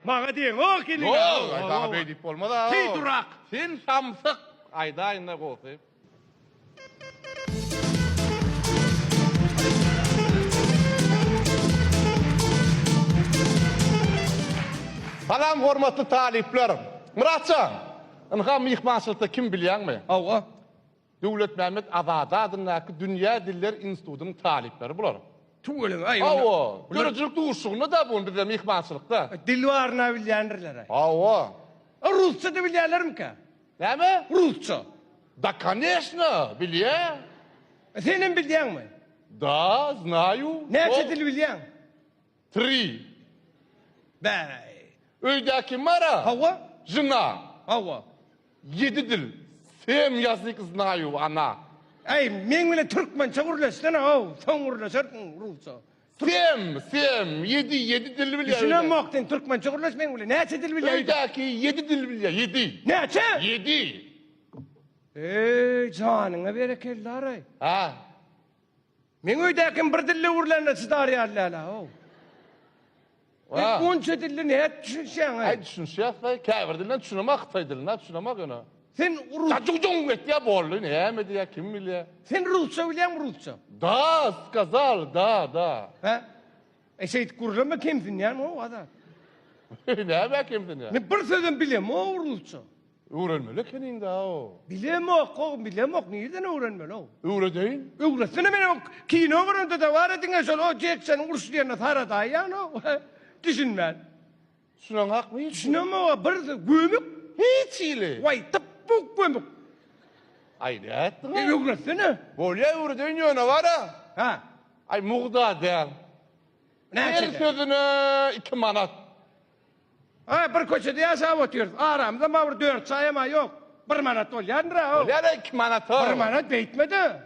Maňa diýeňok iliňe. Ýok, aý saňa beý diýip bolmaz-a. Heý durak. Sen samsyk. Aýdaýyn-da gowsy. Salam hormatly talyplar. Myratjan, ynha myhmançylykda kim bilýäňmi? Hawa. Döwletmämmet Azady adyndaky Dünýä diller institutynyň talyplary bular. Tüweleme, aý Hawa, döredijilik duşuşygynda-da bu gün bizde myhmançylykda. Dil baryna bilýändirler-aý. Hawa. Rusça-da bilýärlermikä? Näme? Rusça. Da koneşno, bilýä. Senem bilýäňmi? Da, znaýu. Näçe dil bilýäň? Tri. Bäý. Öýdä kim bar-a? Hawa. Žena. Hawa. Ýedi dil. Sem ýazyk znaýu, ana. Äý, meň bilen türkmençe gürleşsene-ow, soň gürleşersiň rusça. Sem, sem, ýedi, ýedi dil bilýär. Düşünemok sen türkmençe gürleş meň bilen. Näçe dil bilýär? Öýdäki ýedi dil bilýär, ýedi. Näçe? Ýedi. Eý, janyňa berekella-raý. Ha. Meň öýdäkim bir dilde gürlände çydar ýaly däl-a-ow. Sen onça dilde nädip düşünişýäň-aý? Aý düşünişýäs-aý, käbir dilden düşünemok, hytaý diline düşünemok ýöne. Sen rus... Jung-jung etýär boldy, näme diýýär, kim bilýär. Sen rusça bilýäňmi rusça? Da, skazal, da, da. Hä? E şeýdip gürleme kemsinýäň-ow, Azat. Nämä kemsinýän? Men bir sözem bilemok rusça. Öwrenmeli ekeniň-dä-ow. Bilemok-ow, bilemok, nireden öwrenmeli-ow? Öwredeýin. Öwretsene men o kino görende-de bar-a diňe şol o Jeksonyň urşy diýende saradaýýan-ow. Düşünmän. Düşüneňakmy hiç? Düşünemok-a, bir söz, gömük. Hiç hili. Waý, dypbuk gömük. Aý, nätdiň-a? E, öwretsene. Bolýa, öwredeýin ýöne bar-a. Hä. Aý, mugda däl. Näçe? Her sözüne iki manat. Aý, bir köçede ýaşap otyrys. Aramyzda ma bir dört çaýam-a ýok. Bir manat bolýandyr-a, how. Bolýar-a iki manat-a. Bir manat beýtme-de.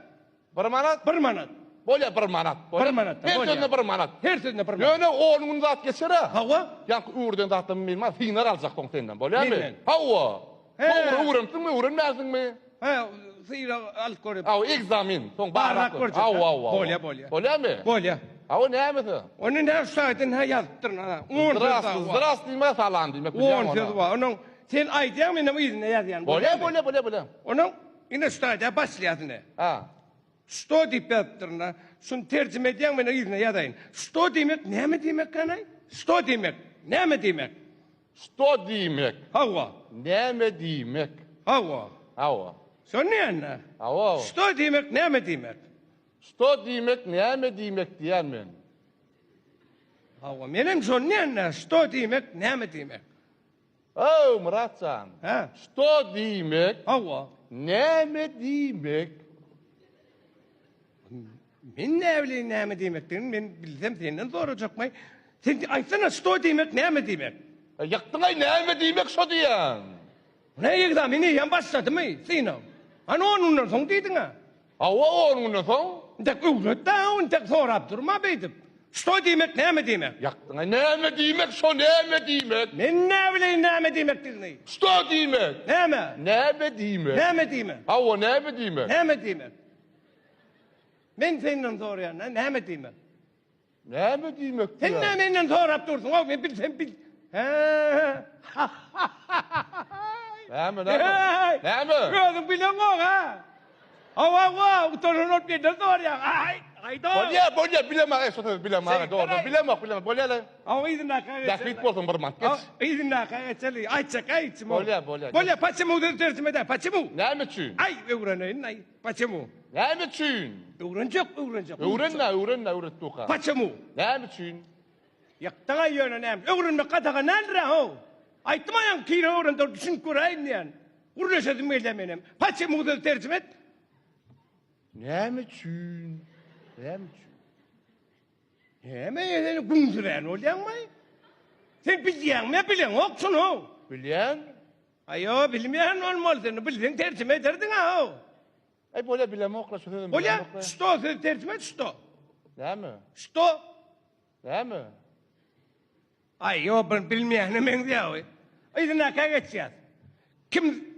Bir manat? Bir manat. Bolýar bir manat. Bir manat. Her sözüne bir manat. Her sözüne bir manat. Ýöne on gün zat geçer-ä. Hawa. Ýaňky öwreden zatlarymy men synar aljak soň senden. Bolýarmy? Menden. Hawa. Dogry öwrenipsiňmi, öwrenmänsiňmi? Hä, synag alyp görüp. Hawa, ekzamin. Soň barlap görjek. Hawa, hawa. Bolýa, bolýa. Bolýamy? Bolýa. Hawa, nämesi? Ony näme şu taýdan hä ýazypdyryn, ana. On söz bar. Zdras diýmek, salam diýmek. On söz bar. Onuň sen aýdýaň, menem yzynda ýazýan. Bolýa, bolýa, bolýa, bolýa. Onuň ine şu taýda başlaýas ine. Ha. Şto diýip ýazypdyryn-da. Şuny terjime edýäň, men yzyna ýazaýyn. Şto diýmek näme diýmek ganaý? Şto diýmek näme diýmek? Şto diýmek. Hawa. Näme diýmek? Hawa. Hawa. Şony diýende. Hawa. Şto diýmek näme diýmek? Şto diýmek näme diýmek diýýän men. Hawa, menem şony diýende, şto diýmek näme diýmek? Ow, Myrat jan. Hä? Şto diýmek. Hawa. Näme diýmek? Men näbileýin näme diýmekdigini, men bilsem senden sorajakmy? Sen aýtsana, şto diýmek näme diýmek? Ýykdyň-aý, näme diýmek şo diýýän? Ne ekzamen eýýäm başladymy, synag? Hany on günden soň diýdiň-ä. Hawa, on günden soň. Intek öwret-dä, intek sorap durma beýdip. Şto diýmek näme diýmek? Ýakdyň-aý, näme diýmek şo näme diýmek? Men näbileýin näme diýmekdigini? Şto diýmek? Näme? Näme diýmek? Näme diýmek? Hawa, näme diýmek? Näme diýmek? Men senden soraýan-da, näme diýmek? Näme diýmek Sen näme menden sorap dursuň? Ow, men bilsem bil. Hä. Näme, näme? Näme? Özüň bileňok, ha? Hawa, hawa, utanan bolup menden soraýaň. Aý, aýda. Bolýa, bolýa, bilemok, eý, şo sözi bilemok, dogry, bilemok, bilemok, bolýa-la. Hawa, yzyndaky geçeli. Bähbit bolsun bir manat, geç. Yzyndaky geçeli, aýtjak, aýtjym. Bolýa, bolýa. Bolýa, paçemu sözi terjime edä, paçemu. Näme üçin? Aý, öwreneýin, aý. Paçemu? Näme üçin? Öwrenjek, öwrenjek. Öwrenme, öwrenme, öwret duka. Paçemu? Näme üçin? Ýykdyň-aý ýöne näme? Öwrenmek gadagan däldir-ä, how. Aýtdym-a ýaňy kino öwrende düşünip göräýin diýen. Gürleşesim gelýär menem. Paçemu sözi terjime et. Näme üçin? Näme üçin? Näme sen güňsürän bolýaňmy? Sen bilýäňmi, bileňok şuny, how. Bilýän. Aýo, bilmeýän bolmaly sen, bilseň terjime ederdiň-ä, how. Aý, bolýa, bilemok-la, şu sözem Bolýa, bilemok-la. şto sözi terjime et, şto. Näme? Şto. Näme? Aý, ýo, bir bilmeýäne meňzeýär we. Yzyndakä geçýäs. Kim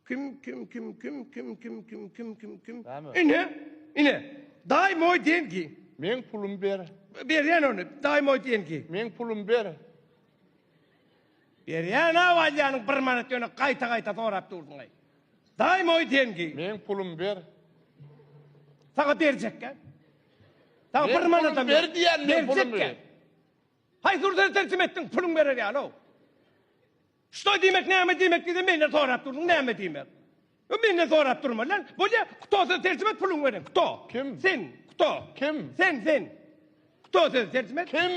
Kim kim kim kim kim kim kim kim kim kim Näme? Ine, ine. Daý moý dengi. Meň pulumy ber. Berýän ony. Daý moý dengi. Meň pulumy ber. Berýän-ä alýanyň bir manat ýöne gaýta-gaýta sorap dursuň-aý. Daý moý dengi. Meň pulum ber. Saňa berjekkä. Saňa bir manatam ber diýen men pulumy. Haýsy ýurda terjime etdiň puluň berer ýaly-ow. Şto diýmek näme diýmek diýse menden sorap durduň näme diýmek. Ö menden sorap durma lan. Bolýa kto söz terjime et puluň beren. Kto? Kim? Sen. Kto? Kim? Sen sen. Kto söz terjime et. Kim?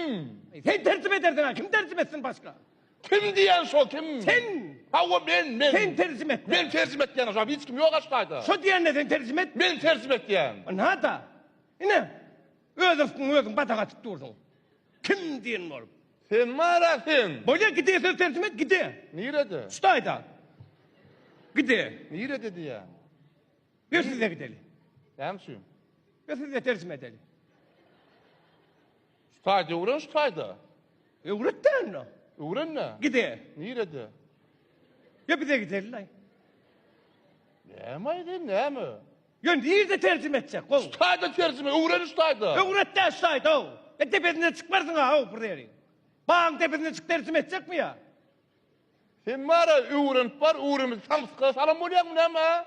Sen terjime edersiň ha kim terjime etsin başga? Kim diýen şo kim? Sen. Hawa men men. Sen terjime et. Men terjime etýän şo hiç kim ýok aşgaýda. Şo diýende sen terjime et. Men terjime etýän. Ynha-da. Ine. Öz ryskyňy özüň badak atyp dursuň. Kim diýen bolup. Sen bara sen. Bolýa gide söz terjime et gide. Nirede? Şu taýda. Gide. Nirede diýýän? Ýör size gideli. Näme üçin? Ýör size terjime edeli. Şu taýda öwren şu taýda. Öwret de onda. Öwren-de. Gide. Nirede? Ýör bize gideli laý. Näme aýdyn näme? Ýör nirede terjime etjek? Gow. Şu taýda terjime öwren şu taýda. Öwret de şu taýda. E tepesine çykmarsyň ha bir ýeri. Bagyň tepesine çyk terjime etjekmi ýa? Sen bara öwrenip bar, öwrenmez samsyka salam bolýaňmy näme?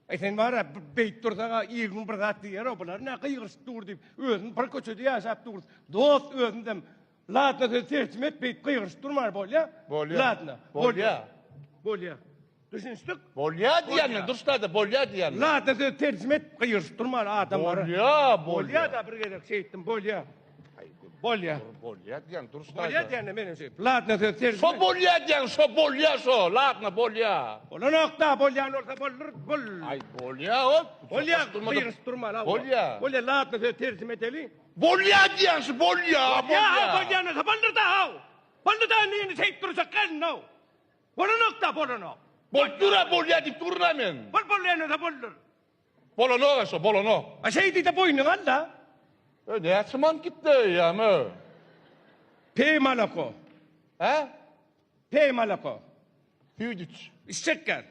Aý sen bara beýt dursaň-a ir gün bir zat diýer-ow bular nä gygyryşyp dur diýip, özüni bir köçede ýaşap durus. Dost özündem ladna söz terjime et beýt gygyryşyp durman bolýa? Bolýa. Ladna. Bolýa. Bolýa. Düşünişdik? Bolýa diýýän men, durşda bolýa diýýän. Ladna söz terjime et gygyryşyp durman adamlara. Bolýa, bolýa. Bolýa-da bir gezek şeýtdim bolýa. Bolýa. Bolýa diýýän durşda. Bolýa diýende men şeý. Ladna söz terjime. Şo bolýa diýýän, şo bolýa şo, ladna bolýa. Bolanok-da, bolýan bolsa boldur, bol. Aý bolýa o. Bolýa, gygyryşyp durma la. Bolýa. Bolýa, ladna söz terjime edeli. Bolýa diýýän şu bolýa, bolýa. Bolýa, bolýan bolsa boldur-da, haw. Boldy-da, indi indi şeýdip durjak gelin-ow. Bolanok-da, bolanok. Bolup dur-a, bolýa diýip durun-a men. Bol, bolýan bolsa boldur. Bolanok-a şo, bolanok. A şeý diý-de boýnuňy al-da. E, näçe manat gitdi eýýäm, ö? Peý malako. Hä? Peý malako. Süýt iç. Içjek gel.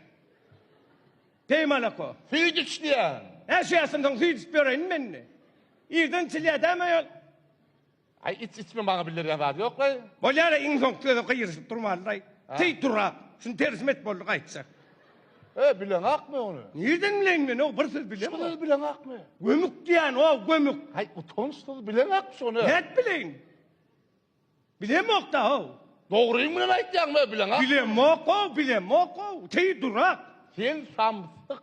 Peý malako. Süýt iç diýýän. Hä şu ýaşdan soň süýt içip ýöreýinmi men indi? Irden içilýär dämi ol? Aý iç içme maňa bildirýän zady ýok-laý. Bolýar-a iň soňky söze gygyryşyp durmaly-laý. Teý durak. Şuny tersime et boldy gaýtjak. E, bileňakmy ony? Nirden bileýin men o bir söz bilemok. Şu sözi bileňakmy? Gömük diýen o gömük. Haý utanç sözi bileňakmy şony? Nädip bileýin? Bilemok-da how. Dogryň bilen aýtýaňmy bileňak? Bilemok-ow, bilemok-ow. Teý durak. Sen samsyk.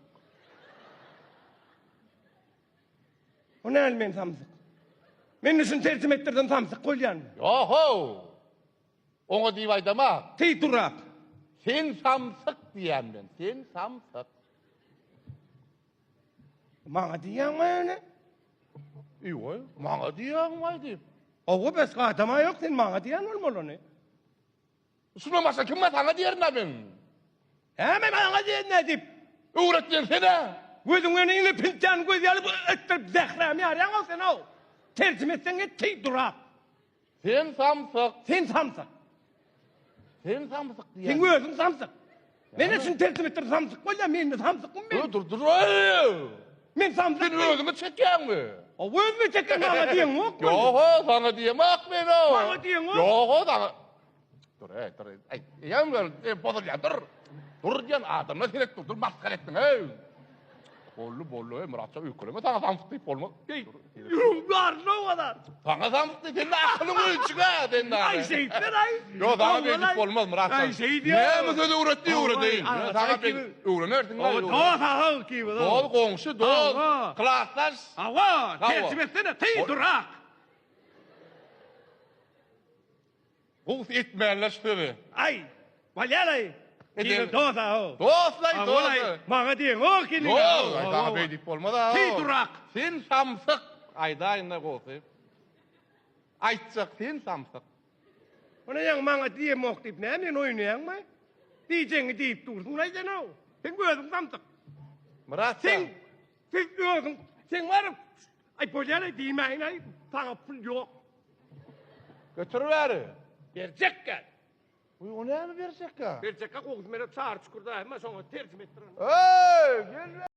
O näl men samsyk? Men şuny terjime etdirdim samsyk bolýan. Ýohow. Oňa diýip aýdama. Teý durak. Sen samsyk diýýän men. Sen samsyk. Maňa diýýäňmi ýöne? Ýoý, maňa diýýäňmi diýip. Owa başga adama ýok, sen maňa diýýän bolmaly ony. Şundan başga kim bar saňa diýerin a men. Hä men maňa diýen nädip? Öwretýän sen-ä. Gözüň öňüne ine piltäni göz ýaly etdirip zährämi ýarýaň-ow sen-ow. Terjime etseň et teý durak. Sen samsyk. Sen samsyk. Sen samsyk diýýän. Sen özüň samsyk. Men üçin terjime etdirip samsyk bolýan, men indi samsykmy men? Dur, dur, dur. Men samsyk. Sen özüňi çekýäňmi? O özümi çekýän maňa diýeňok. Ýok-o, saňa diýemok men o. Maňa diýeňok. Ýok-o, saňa. Dur, ey, dur. Aý, ýa bozulýar, dur. Dur diýen adamlar seret dur, dur masgara etdiň, ey. Boldy, boldy, ey, Myratja öýkeleme saňa samsyk diýip bolmaz. Ýüregim garynda o gadar. Saňa samsyk diýip, sen akylyň öýçüge, sen de. Aý şeýtmen aý. Ýok, saňa beýdip bolmaz, Myratjan. Aý şeýdýär. Näme söz öwretdi, öwredeýin. Saňa beýdip öwrenersiň. O dost aga kibi. Dost, goňşy, dost, klasdaş. Hawa, terjime etsene, teý durak. Gowusy etmänler şu sözi. Aý, bolýar-aý. Kino dos-a-ow. Dos-laý, dos. Maňa diýeňok indi. Ýok, aý, saňa beý diýip bolmaz-a. Teý durak. Sen samsyk. Aýdaýyn-da gowusy. Aýtjak sen samsyk. Ony ýaňy maňa diýemok diýip näme meni oýnaýaňmy? Diýjegiňi diýip dursuň-laý sen-ow. Seň özüň samsyk. Myrat Sen, sen özüň, sen baryp, aý bolýar-aý diýmäýin-aý, saňa pul ýok. Götür bäri. Berjekkä. Uý, o näme berjekkä? Berjekkä gowusy meni çary çukurda, hemme şoňa terjime etdiren. Eý, gel.